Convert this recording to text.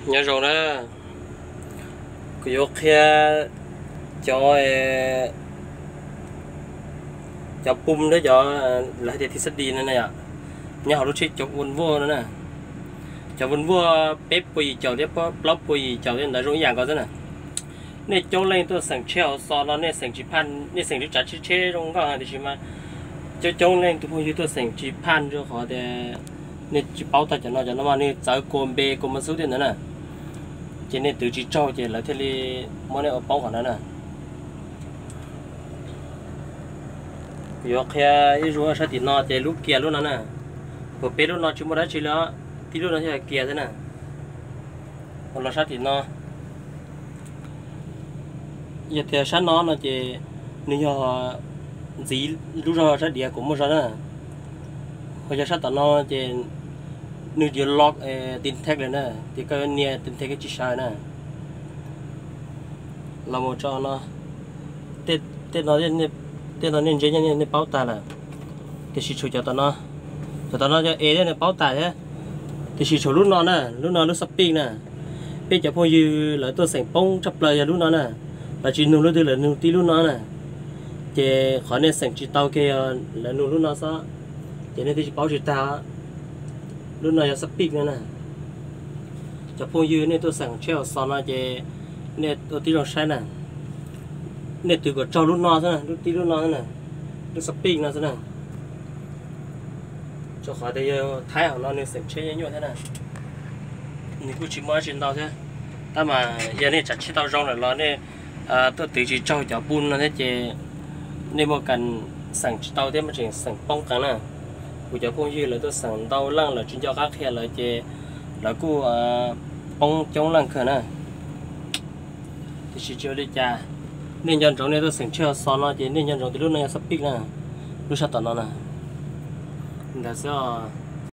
Nyob zoo na, kuv yuav qhia cov, cov pum thiab cov, lawv hais tias thij xab dis no na yom, nyob hauv lub tsheb cov Volvo no na. Cov Volvo peb puas yim caum thiab plaub puas yim caum thiab ntawd zoo ib yam nkaus xwb na. Nej coob leej tuaj xeem tsheb hauv xo no nej xeem tsis phaj, nej xeem tsis tsav tsheb, tsheb zoo nkauj tiam sis mas coob coob leej tus phooj ywg tuaj xeem tsis phaj rau qhov tias nej tsis paub tag cov no, cov no mas nws txawv kua npe kua mos xub thiab ntawd na. Ces nej twv tsis tsaug ces lawv thiaj li muab nej ua poob qhov ntawd na. Kuv yuav qhia ib zaug sab tim no ces lub kiag lub no na, kuv peb lub no tsis muaj dab tsi li, tib lub no thiaj kiag xwb na. Los sab tim no, yog tias sab no no ces nws yog ntxiv lub zog sab diav kuv muaj zog na. Ho yog sab tom no ces nws yuav lock detect lawm na, ces koj yuav nias detect koj tsis sawv na. Los mus tso no, tej no nej ntse nej paub tag lawm, tiam sis tshuav cov tom no, cov tom no cov es thiab nej paub tag thiab. Tiam sis tshuav lub no na, lub no lub xab pij na. Peb cov phooj ywg lawv tuaj xeem poob tshaj plaws yog lub no na. Lawv tsis nug lub twg, lawv nug tib lub no na. Ces qhov nej xeem tsis tau kiag yog lawv nug lub no xwb, ces nej twb tsis paub tsis tag. Lub no yog xab pij no na. Cov phooj ywg nej tuaj xeem tsheb hauv xo no ces nej ua tib zoo saib na, nej twv kom tsaug lub no xwb na, lub tib lub no xwb na, lub xab pij no xwb na. Rau qhov tias yog thaib hauv no nws xeem tsheb nyuaj nyuaj thiab na, nws kuj tsis muaj dab tsi ntau thiab. Tab mas yog nej tsav tsheb tau zoo lawm los nej tuaj twv tsis tsaug cov pum no thiab ces nej muaj kas xeem tsis tau thiab mas tseem xeem poob qees na. Kuv cov phooj ywg lawv tuaj xeem ntau leej lawm tsis nco qab qhia lawv ces lawv kuj poob coob leej kawg na. Tiam sis tsis ua li cas, nej nco ntsoov nej tuaj xeem tsheb hauv xo no ces nej nco ntsoov tias lub no yog xab pij na, lub sab tom no na, ntawd xwb os.